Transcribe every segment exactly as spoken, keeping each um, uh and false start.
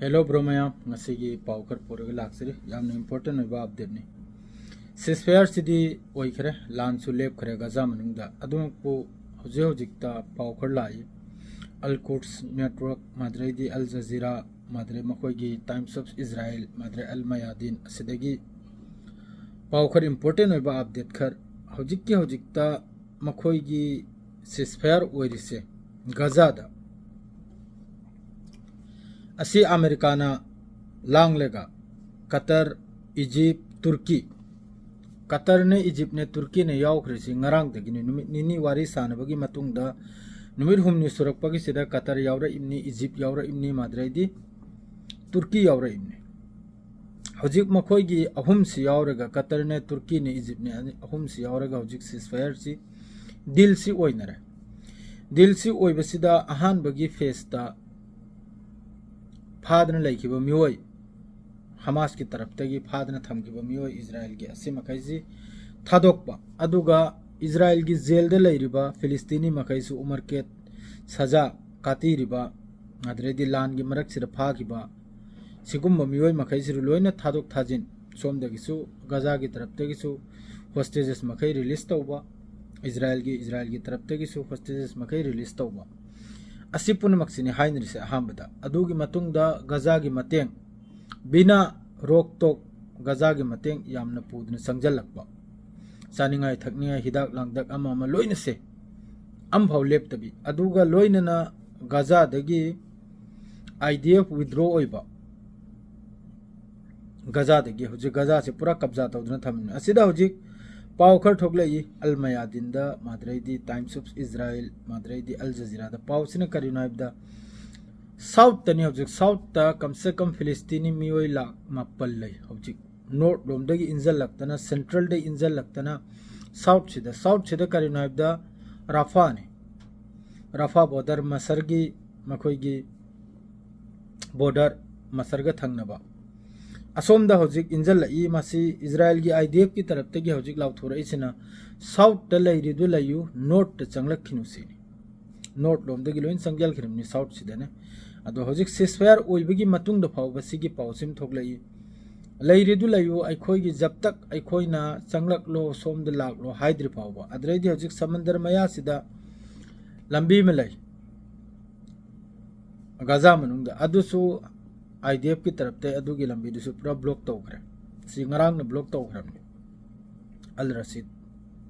Hello bro ꯃꯌꯥꯝ, ꯉꯁꯤꯒꯤ ꯄꯥꯎ ꯈꯔ ꯄꯨꯔꯒ ꯂꯥꯛꯆꯔꯤ꯫ ꯌꯥꯝꯅ important ꯑꯣꯏꯕ updateꯅꯤ꯫ Ceasefire ꯁꯤꯗꯤ ꯑꯣꯏꯈ꯭ꯔꯦ, ꯂꯥꯟꯁꯨ ꯂꯦꯞꯈ꯭ꯔꯦ ꯒꯖꯥ ꯃꯅꯨꯡꯗ꯫ ꯑꯗꯨꯃꯛꯄꯨ ꯍꯧꯖꯤꯛ ꯍꯧꯖꯤꯛꯇ ꯄꯥꯎ ꯈꯔ ꯂꯥꯛꯏ꯫ Al Quds Network, ꯃꯥꯗ꯭ꯔꯩꯗꯤ Al Jazeera, ꯃꯥꯗ꯭ꯔꯩ ꯃꯈꯣꯏꯒꯤ Times of Israel, ꯃꯥꯗ꯭ꯔꯩ Al Mayadin, ꯑꯁꯤꯗꯒꯤ ꯄꯥꯎ ꯈꯔ important ꯑꯣꯏꯕ update ꯈꯔ꯫ ꯍꯧꯖꯤꯛꯀꯤ ꯍꯧꯖꯤꯛꯇ ꯃꯈꯣꯏꯒꯤ ceasefire ꯑꯣꯏꯔꯤꯁꯦ ꯒꯖꯥꯗ, ꯑꯁꯤ ꯑꯃꯦꯔꯤꯀꯥꯅ ꯂꯥꯡꯂꯒ ꯀꯇꯔ, ꯏꯖꯤꯞ, ꯇꯨꯔꯀꯤ, ꯀꯇꯔꯅꯦ, ꯏꯖꯤꯞꯅꯦ, ꯇꯨꯔꯀꯤꯅꯦ ꯌꯥꯎꯈ꯭ꯔꯤꯁꯤ ꯉꯔꯥꯡꯗꯒꯤꯅꯤ꯫ ꯅꯨꯃꯤꯠ ꯅꯤꯅꯤ ꯋꯥꯔꯤ ꯁꯥꯟꯅꯕꯒꯤ ꯃꯇꯨꯡꯗ ꯅꯨꯃꯤꯠ ꯍꯨꯝꯅꯤ ꯁꯨꯔꯛꯄꯒꯤꯁꯤꯗ ꯀꯇꯔ ꯌꯥꯎꯔꯛꯏꯕꯅꯤ, ꯏꯖꯤꯞ ꯌꯥꯎꯔꯛꯏꯕꯅꯤ, ꯃꯥꯗ꯭ꯔꯩꯗꯤ ꯇꯨꯔꯀꯤ ꯌꯥꯎꯔꯛꯏꯕꯅꯤ꯫ ꯍꯧꯖꯤꯛ ꯃꯈꯣꯏꯒꯤ ꯑꯍꯨꯝꯁꯤ ꯌꯥꯎꯔꯒ, ꯀꯇꯔꯅꯦ, ꯇꯨꯔꯀꯤꯅꯦ, ꯏꯖꯤꯞꯅꯦ, ꯑꯅꯤ, ꯑꯍꯨꯝꯁꯤ ꯌꯥꯎꯔꯒ ꯍꯧꯖꯤꯛ ceasefireꯁꯤ, dealꯁꯤ ꯑꯣꯏꯅꯔꯦ꯫ Dealꯁꯤ ꯑꯣꯏꯕꯁꯤꯗ ꯑꯍꯥꯟꯕꯒꯤ phaseꯇ ꯐꯥꯗꯅ ꯂꯩꯈꯤꯕ ꯃꯤꯑꯣꯏ, ꯍꯃꯥꯁꯀꯤ ꯇꯔꯞꯇꯒꯤ ꯐꯥꯗꯅ ꯊꯝꯈꯤꯕ ꯃꯤꯑꯣꯏ ꯏꯖꯔꯥꯏꯜꯒꯤ ꯑꯁꯤ ꯃꯈꯩꯁꯤ ꯊꯥꯗꯣꯛꯄ, ꯑꯗꯨꯒ ꯏꯖꯔꯥꯏꯜꯒꯤ ꯖꯦꯜꯗ ꯂꯩꯔꯤꯕ ꯐꯤꯂꯤꯁꯇꯤꯅꯤ ꯃꯈꯩꯁꯨ, ꯎꯃꯔ ꯀꯦꯠ, ꯁꯖꯥ ꯀꯥꯇꯤꯔꯤꯕ, ꯑꯗꯨꯗꯩꯗꯤ ꯂꯥꯟꯒꯤ ꯃꯔꯛꯁꯤꯗ ꯐꯥꯈꯤꯕ ꯁꯤꯒꯨꯝꯕ ꯃꯤꯑꯣꯏ ꯃꯈꯩꯁꯤꯁꯨ ꯂꯣꯏꯅ ꯊꯥꯗꯣꯛ ꯊꯥꯖꯤꯟ, ꯁꯣꯝꯗꯒꯤꯁꯨ ꯒꯖꯥꯒꯤ ꯇꯔꯞꯇꯒꯤꯁꯨ hostages ꯃꯈꯩ release ꯇꯧꯕ, ꯏꯖꯔꯥꯏꯜꯒꯤ, ꯏꯖꯔꯥꯏꯜꯒꯤ ꯇꯔꯞꯇꯒꯤꯁꯨ hostages ꯃꯈꯩ release ꯇꯧꯕ, ꯑꯁꯤ ꯄꯨꯝꯅꯃꯛꯁꯤꯅꯤ ꯍꯥꯏꯅꯔꯤꯁꯦ ꯑꯍꯥꯟꯕꯗ꯫ ꯑꯗꯨꯒꯤ ꯃꯇꯨꯡꯗ ꯒꯖꯥꯒꯤ ꯃꯇꯦꯡ, ꯕꯤꯅꯥ ꯔꯣꯛ ꯇꯣꯛ ꯒꯖꯥꯒꯤ ꯃꯇꯦꯡ ꯌꯥꯝꯅ ꯄꯨꯗꯨꯅ ꯆꯪꯁꯤꯜꯂꯛꯄ, ꯆꯥꯅꯤꯡꯉꯥꯏ ꯊꯛꯅꯤꯡꯉꯥꯏ, ꯍꯤꯗꯥꯛ ꯂꯥꯡꯊꯛ ꯑꯃ ꯑꯃ ꯂꯣꯏꯅꯁꯦ ꯑꯝꯐꯥꯎ ꯂꯦꯞꯇꯕꯤ, ꯑꯗꯨꯒ ꯂꯣꯏꯅꯅ ꯒꯖꯥꯗꯒꯤ I D F withdraw ꯑꯣꯏꯕ, ꯒꯖꯥꯗꯒꯤ ꯍꯧꯖꯤꯛ ꯒꯖꯥꯁꯦ ꯄꯨꯔꯥ ꯀꯕꯖꯥ ꯇꯧꯗꯨꯅ ꯊꯝꯃꯤꯅꯤ꯫ ꯑꯁꯤꯗ ꯍꯧꯖꯤꯛ ꯄꯥꯎ ꯈꯔ ꯊꯣꯛꯂꯛꯏ, ꯑꯜ ꯃꯌꯥꯗꯤꯟꯗ, ꯃꯥꯗ꯭ꯔꯩꯗꯤ Times of Israel, ꯃꯥꯗ꯭ꯔꯩꯗꯤ Al Jazeeraꯗ꯫ ꯄꯥꯎꯁꯤꯅ ꯀꯔꯤꯅꯣ ꯍꯥꯏꯕꯗ, Southꯇꯅꯤ ꯍꯧꯖꯤꯛ, Southꯇ ꯀꯝꯁꯦ ꯀꯝ ꯐꯤꯂꯤꯁꯇꯤꯅꯤ ꯃꯤꯑꯣꯏ ꯂꯥꯈ ꯃꯥꯄꯜ ꯂꯩ ꯍꯧꯖꯤꯛ꯫ North ꯂꯣꯝꯗꯒꯤ ꯏꯟꯁꯤꯜꯂꯛꯇꯅ, Centralꯗꯒꯤ ꯏꯟꯁꯤꯜꯂꯛꯇꯅ, Southꯁꯤꯗ, Southꯁꯤꯗ ꯀꯔꯤꯅꯣ ꯍꯥꯏꯕꯗ, ꯔꯥꯐꯥꯅꯤ꯫ ꯔꯥꯐꯥ border, ꯃꯁꯔꯒꯤ, ꯃꯈꯣꯏꯒꯤ border, ꯃꯁꯔꯒ ꯊꯪꯅꯕ꯫ ꯑꯁꯣꯝꯗ ꯍꯧꯖꯤꯛ ꯏꯟꯁꯤꯜꯂꯛꯏ꯫ ꯃꯁꯤ ꯏꯖꯔꯥꯏꯜꯒꯤ I D Fꯀꯤ ꯇꯔꯞꯇꯒꯤ ꯍꯧꯖꯤꯛ ꯂꯥꯎꯊꯣꯔꯛꯏꯁꯤꯅ, Southꯇ ꯂꯩꯔꯤꯗꯨ ꯂꯩꯌꯨ, Northꯇ ꯆꯪꯂꯛꯈꯤꯅꯨ ꯁꯤꯅꯤ꯫ North ꯂꯣꯝꯗꯒꯤ ꯂꯣꯏꯅ ꯆꯪꯁꯤꯜꯈ꯭ꯔꯕꯅꯤ Southꯁꯤꯗꯅꯦ꯫ ꯑꯗꯣ ꯍꯧꯖꯤꯛ ceasefire ꯑꯣꯏꯕꯒꯤ ꯃꯇꯨꯡꯗ ꯐꯥꯎꯕ ꯁꯤꯒꯤ ꯄꯥꯎꯁꯤ ꯑꯃ ꯊꯣꯛꯂꯛꯏ, "ꯂꯩꯔꯤꯗꯨ ꯂꯩꯌꯨ, ꯑꯩꯈꯣꯏꯒꯤ ꯖꯕ ꯇꯛ ꯑꯩꯈꯣꯏꯅ ꯆꯪꯂꯛꯂꯣ, ꯁꯣꯝꯗ ꯂꯥꯛꯂꯣ" ꯍꯥꯏꯗ꯭ꯔꯤ ꯐꯥꯎꯕ꯫ ꯑꯗꯨꯗꯩꯗꯤ ꯍꯧꯖꯤꯛ ꯁꯃꯟꯗꯔ ꯃꯌꯥꯁꯤꯗ ꯂꯝꯕꯤ ꯑꯃ ꯂꯩ ꯒꯖꯥ ꯃꯅꯨꯡꯗ, ꯑꯗꯨꯁꯨ IDFꯀꯤ ꯇꯔꯞꯇ ꯑꯗꯨꯒꯤ ꯂꯝꯕꯤꯗꯨꯁꯨ ꯄꯨꯔꯥ block ꯇꯧꯈ꯭ꯔꯦ꯫ ꯁꯤ ꯉꯔꯥꯡꯅ block ꯇꯧꯈ꯭ꯔꯕꯅꯤ, ꯑꯜ ꯔꯁꯤꯗ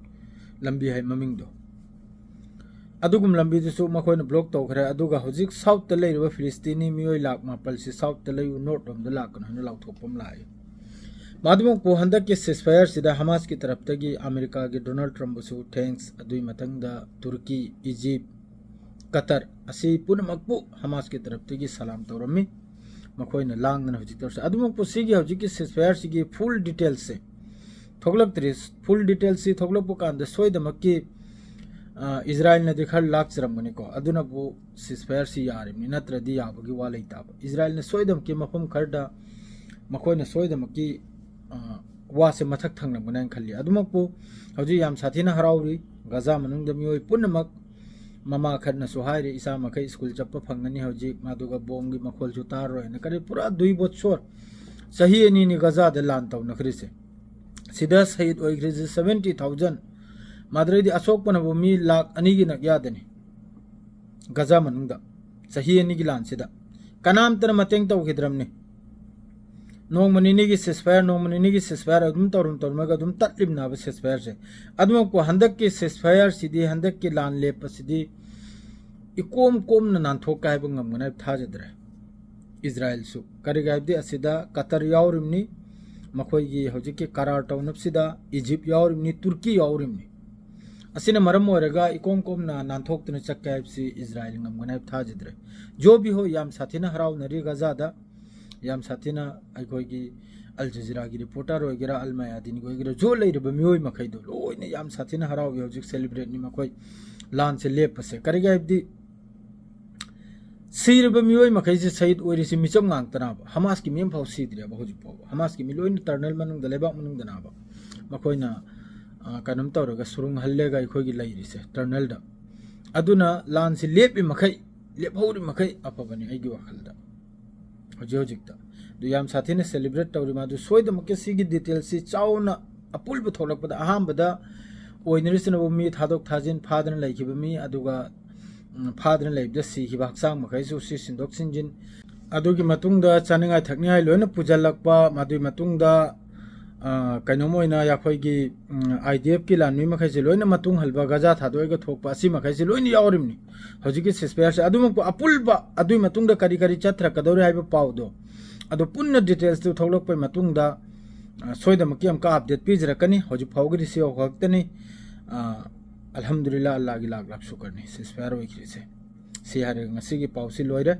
ꯂꯝꯕꯤ ꯍꯥꯏ ꯃꯃꯤꯡꯗꯣ꯫ ꯑꯗꯨꯒꯨꯝꯕ ꯂꯝꯕꯤꯗꯨꯁꯨ ꯃꯈꯣꯏꯅ block ꯇꯧꯈ꯭ꯔꯦ꯫ ꯑꯗꯨꯒ ꯍꯧꯖꯤꯛ southꯇ ꯂꯩꯔꯤꯕ ꯐꯤꯂꯤꯁꯇꯤꯅꯤ ꯃꯤꯑꯣꯏ ꯂꯥꯈ ꯃꯥꯄꯜꯁꯤ southꯇ ꯂꯩꯌꯨ, north ꯂꯣꯝꯗ ꯂꯥꯛꯀꯅꯨ ꯍꯥꯏꯅ ꯂꯥꯎꯊꯣꯛꯄ ꯑꯃ ꯂꯥꯛꯏ꯫ ꯑꯗꯨꯃꯛꯄꯨ ꯍꯟꯗꯛꯀꯤ ceasefireꯁꯤꯗ ꯍꯃꯥꯁꯀꯤ ꯇꯔꯞꯇꯒꯤ ꯑꯃꯦꯔꯤꯀꯥꯒꯤ ꯗꯣꯅꯥꯜꯗ ꯇ꯭ꯔꯝꯞꯕꯨꯁꯨ thanks, ꯑꯗꯨꯒꯤ ꯃꯊꯪꯗ ꯇꯨꯔꯀꯤ, ꯏꯖꯤꯞ, ꯀꯇꯔ, ꯑꯁꯤ ꯄꯨꯝꯅꯃꯛꯄꯨ ꯍꯃꯥꯁꯀꯤ ꯇꯔꯞꯇꯒꯤ ꯁꯂꯥꯝ ꯇꯧꯔꯝꯃꯤ꯫ ꯃꯈꯣꯏꯅ ꯂꯥꯡꯗꯅ ꯍꯧꯖꯤꯛ ꯇꯧꯔꯁꯤ꯫ ꯑꯗꯨꯃꯛꯄꯨ ꯁꯤꯒꯤ ꯍꯧꯖꯤꯛꯀꯤ ceasefireꯁꯤꯒꯤ full detailsꯁꯦ ꯊꯣꯛꯂꯛꯇ꯭ꯔꯤ꯫ Full detailsꯁꯤ ꯊꯣꯛꯂꯛꯄ ꯀꯥꯟꯗ ꯁꯣꯏꯗꯃꯛꯀꯤ, ꯑ, ꯏꯖꯔꯥꯏꯜꯅꯗꯤ ꯈꯔ ꯂꯥꯛꯆꯔꯝꯒꯅꯤꯀꯣ, ꯑꯗꯨꯅꯕꯨ ceasefireꯁꯤ ꯌꯥꯔꯤꯕꯅꯤ, ꯅꯠꯇ꯭ꯔꯗꯤ ꯌꯥꯕꯒꯤ ꯋꯥ ꯂꯩꯇꯕ꯫ ꯏꯖꯔꯥꯏꯜꯅ ꯁꯣꯏꯗꯃꯛꯀꯤ ꯃꯐꯝ ꯈꯔꯗ ꯃꯈꯣꯏꯅ ꯁꯣꯏꯗꯃꯛꯀꯤ, ꯑ, ꯋꯥꯁꯦ ꯃꯊꯛ ꯊꯪꯂꯝꯒꯅꯤ ꯍꯥꯏꯅ ꯈꯜꯂꯤ꯫ ꯑꯗꯨꯃꯛꯄꯨ ꯍꯧꯖꯤꯛ ꯌꯥꯝ ꯁꯥꯊꯤꯅ ꯍꯔꯥꯎꯔꯤ ꯒꯖꯥ ꯃꯅꯨꯡꯗ ꯃꯤꯑꯣꯏ ꯄꯨꯝꯅꯃꯛ꯫ ꯃꯃꯥ ꯈꯔꯅꯁꯨ ꯍꯥꯏꯔꯤ, "ꯏꯆꯥ ꯃꯈꯩ ꯁ꯭ꯀꯨꯜ ꯆꯠꯄ ꯐꯪꯒꯅꯤ ꯍꯧꯖꯤꯛ, ꯑꯗꯨꯒ ꯕꯣꯝꯒꯤ ꯃꯈꯣꯜꯁꯨ ꯇꯥꯔꯔꯣꯏ" ꯍꯥꯏꯅ꯫ ꯀꯔꯤ ꯄꯨꯔꯥ ꯗꯨꯏ ꯕꯣꯠꯁꯣꯔ, ꯆꯍꯤ ꯑꯅꯤꯅꯤ ꯒꯖꯥꯗ ꯂꯥꯟ ꯇꯧꯅꯈ꯭ꯔꯤꯁꯦ꯫ ꯁꯤꯗ ꯁꯍꯤꯗ ꯑꯣꯏꯈ꯭ꯔꯤꯁꯦ seventy thousand, ꯃꯗꯨꯗꯩꯗꯤ ꯑꯁꯣꯛꯄꯅꯕꯨ ꯃꯤ ꯂꯥꯈ ꯑꯅꯤꯒꯤ ꯅꯛ ꯌꯥꯗꯅꯤ ꯒꯖꯥ ꯃꯅꯨꯡꯗ ꯆꯍꯤ ꯑꯅꯤꯒꯤ ꯂꯥꯟꯁꯤꯗ꯫ ꯀꯅꯥꯝꯇꯅ ꯃꯇꯦꯡ ꯇꯧꯈꯤꯗ꯭ꯔꯕꯅꯤ꯫ ꯅꯣꯡꯃ ꯅꯤꯅꯤꯒꯤ ceasefire, ꯅꯣꯡꯃ ꯅꯤꯅꯤꯒꯤ ceasefire ꯑꯗꯨꯝ ꯇꯧꯔꯝ ꯇꯧꯔꯝꯃꯒ ꯑꯗꯨꯝ ꯇꯠꯂꯤꯕꯅꯦꯕ ceasefireꯁꯦ꯫ ꯑꯗꯨꯃꯛꯄꯨ ꯍꯟꯗꯛꯀꯤ ceasefireꯁꯤꯗꯤ, ꯍꯟꯗꯛꯀꯤ ꯂꯥꯟ ꯂꯦꯞꯄꯁꯤꯗꯤ ꯏꯀꯣꯝ ꯀꯣꯝꯅ ꯅꯥꯟꯊꯣꯛꯀꯦ ꯍꯥꯏꯕ ꯉꯝꯒꯅꯤ ꯍꯥꯏꯕ ꯊꯥꯖꯗ꯭ꯔꯦ꯫ ꯏꯖꯔꯥꯏꯜꯁꯨ, ꯀꯔꯤꯒꯤ ꯍꯥꯏꯕꯗꯤ ꯑꯁꯤꯗ ꯀꯇꯔ ꯌꯥꯎꯔꯤꯕꯅꯤ, ꯃꯈꯣꯏꯒꯤ ꯍꯧꯖꯤꯛꯀꯤ ꯀꯔꯥꯔ ꯇꯧꯅꯕꯁꯤꯗ ꯏꯖꯤꯞ ꯌꯥꯎꯔꯤꯕꯅꯤ, ꯇꯨꯔꯀꯤ ꯌꯥꯎꯔꯤꯕꯅꯤ꯫ ꯑꯁꯤꯅ ꯃꯔꯝ ꯑꯣꯏꯔꯒ ꯏꯀꯣꯝ ꯀꯣꯝꯅ ꯅꯥꯟꯊꯣꯛꯇꯨꯅ ꯆꯠꯀꯦ ꯍꯥꯏꯕꯁꯤ ꯏꯖꯔꯥꯏꯜ ꯉꯝꯒꯅꯤ ꯍꯥꯏꯕ ꯊꯥꯖꯗ꯭ꯔꯦ꯫ ꯖꯣ ꯕꯤꯍꯣ ꯌꯥꯝ ꯁꯥꯊꯤꯅ ꯍꯔꯥꯎꯅꯔꯤ ꯒꯖꯥꯗ, ꯌꯥꯝ ꯁꯥꯊꯤꯅ꯫ ꯑꯩꯈꯣꯏꯒꯤ ꯑꯜ ꯖꯖꯤꯔꯥꯒꯤ reporter ꯑꯣꯏꯒꯦꯔꯥ, ꯑꯜ ꯃꯌꯥꯗꯤꯟꯒꯤ ꯑꯣꯏꯒꯦꯔꯥ, ꯖꯣ ꯂꯩꯔꯤꯕ ꯃꯤꯑꯣꯏ ꯃꯈꯩꯗꯣ ꯂꯣꯏꯅ ꯌꯥꯝ ꯁꯥꯊꯤꯅ ꯍꯔꯥꯎꯏ꯫ ꯍꯧꯖꯤꯛ celebrateꯅꯤ ꯃꯈꯣꯏ, ꯂꯥꯟꯁꯦ ꯂꯦꯞꯄꯁꯦ꯫ ꯀꯔꯤꯒꯤ ꯍꯥꯏꯕꯗꯤ ꯁꯤꯔꯕ ꯃꯤꯑꯣꯏ ꯃꯈꯩꯁꯦ ꯁꯍꯤꯗ ꯑꯣꯏꯔꯤꯁꯤ ꯃꯤꯆꯝ ꯉꯥꯛꯇꯅꯕ꯫ ꯍꯃꯥꯁꯀꯤ ꯃꯤ ꯑꯃꯐꯥꯎ ꯁꯤꯗ꯭ꯔꯦꯕ ꯍꯧꯖꯤꯛ ꯐꯥꯎꯕ꯫ ꯍꯃꯥꯁꯀꯤ ꯃꯤ ꯂꯣꯏꯅ tunnel ꯃꯅꯨꯡꯗ, ꯂꯩꯕꯥꯛ ꯃꯅꯨꯡꯗꯅꯕ꯫ ꯃꯈꯣꯏꯅ, ꯑ, ꯀꯩꯅꯣꯝ ꯇꯧꯔꯒ ꯁꯨꯔꯨꯡ ꯍꯜꯂꯦꯒ ꯑꯩꯈꯣꯏꯒꯤ ꯂꯩꯔꯤꯁꯦ tunnelꯗ꯫ ꯑꯗꯨꯅ ꯂꯥꯟꯁꯤ ꯂꯦꯞꯄꯤ ꯃꯈꯩ ꯂꯦꯞꯍꯧꯔꯤ ꯃꯈꯩ ꯑꯐꯕꯅꯤ ꯑꯩꯒꯤ ꯋꯥꯈꯜꯗ ꯍꯧꯖꯤꯛ ꯍꯧꯖꯤꯛꯇ꯫ ꯑꯗꯨ ꯌꯥꯝ ꯁꯥꯊꯤꯅ ꯁꯦꯂꯦꯕ꯭ꯔꯦꯠ ꯇꯧꯔꯤ ꯃꯥ꯫ ꯑꯗꯨ ꯁꯣꯏꯗꯃꯛꯀꯤ ꯁꯤꯒꯤ ꯗꯤꯇꯦꯜꯁꯤ ꯆꯥꯎꯅ ꯑꯄꯨꯜꯕ ꯊꯣꯛꯂꯛꯄꯗ ꯑꯍꯥꯟꯕꯗ ꯑꯣꯏꯅꯔꯤꯁꯤꯅꯕꯨ ꯃꯤ ꯊꯥꯗꯣꯛ ꯊꯥꯖꯤꯟ, ꯐꯥꯗꯅ ꯂꯩꯈꯤꯕ ꯃꯤ, ꯑꯗꯨꯒ ꯎꯝ, ꯐꯥꯗꯅ ꯂꯩꯕꯗ ꯁꯤꯈꯤꯕ ꯍꯛꯆꯥꯡ ꯃꯈꯩꯁꯨ ꯁꯤ ꯁꯤꯟꯗꯣꯛ ꯁꯤꯟꯖꯤꯟ, ꯑꯗꯨꯒꯤ ꯃꯇꯨꯡꯗ ꯆꯥꯅꯤꯡꯉꯥꯏ ꯊꯛꯅꯤꯡꯉꯥꯏ ꯂꯣꯏꯅ ꯄꯨꯁꯤꯜꯂꯛꯄ, ꯃꯗꯨꯒꯤ ꯃꯇꯨꯡꯗ ꯑ, ꯀꯩꯅꯣꯝ ꯑꯣꯏꯅ ꯑꯩꯈꯣꯏꯒꯤ ꯑꯥꯏ ꯗꯤ ꯑꯦꯐꯀꯤ ꯂꯥꯟꯃꯤ ꯃꯈꯩꯁꯦ ꯂꯣꯏꯅ ꯃꯇꯨꯡ ꯍꯜꯕ, ꯒꯖꯥ ꯊꯥꯗꯣꯛꯑꯒ ꯊꯣꯛꯄ, ꯑꯁꯤ ꯃꯈꯩꯁꯦ ꯂꯣꯏꯅ ꯌꯥꯎꯔꯤꯕꯅꯤ ꯍꯧꯖꯤꯛꯀꯤ ꯁꯤꯁꯄꯤꯌꯥꯔꯁꯦ꯫ ꯑꯗꯨꯃꯛꯄꯨ ꯑꯄꯨꯜꯕ ꯑꯗꯨꯒꯤ ꯃꯇꯨꯡꯗ ꯀꯔꯤ ꯀꯔꯤ ꯆꯠꯊꯔꯛꯀꯗꯧꯔꯤ ꯍꯥꯏꯕ ꯄꯥꯎꯗꯣ, ꯑꯗꯨ ꯄꯨꯟꯅ ꯗꯤꯇꯦꯜꯁꯇꯨ ꯊꯣꯛꯂꯛꯄꯒꯤ ꯃꯇꯨꯡꯗ ꯑ, ꯁꯣꯏꯗꯅꯃꯛꯀꯤ ꯑꯃꯨꯛꯀ ꯑꯞꯗꯦꯠ ꯄꯤꯖꯔꯛꯀꯅꯤ꯫ ꯍꯧꯖꯤꯛ ꯐꯥꯎꯒꯤꯗꯤ ꯁꯤ ꯈꯛꯇꯅꯤ꯫ ꯑ, ꯑꯜꯍꯝꯗꯨꯂꯤꯜꯂꯥ, ꯑꯜꯂꯥꯒꯤ ꯂꯥꯛ ꯂꯥꯛ ꯁꯨꯀꯔꯅꯤ ꯁꯤꯁꯄꯤꯌꯥꯔ ꯑꯣꯏꯈ꯭ꯔꯤꯁꯦ꯫ ꯁꯤ ꯍꯥꯏꯔꯒ ꯉꯁꯤꯒꯤ ꯄꯥꯎꯁꯤ ꯂꯣꯏꯔꯦ꯫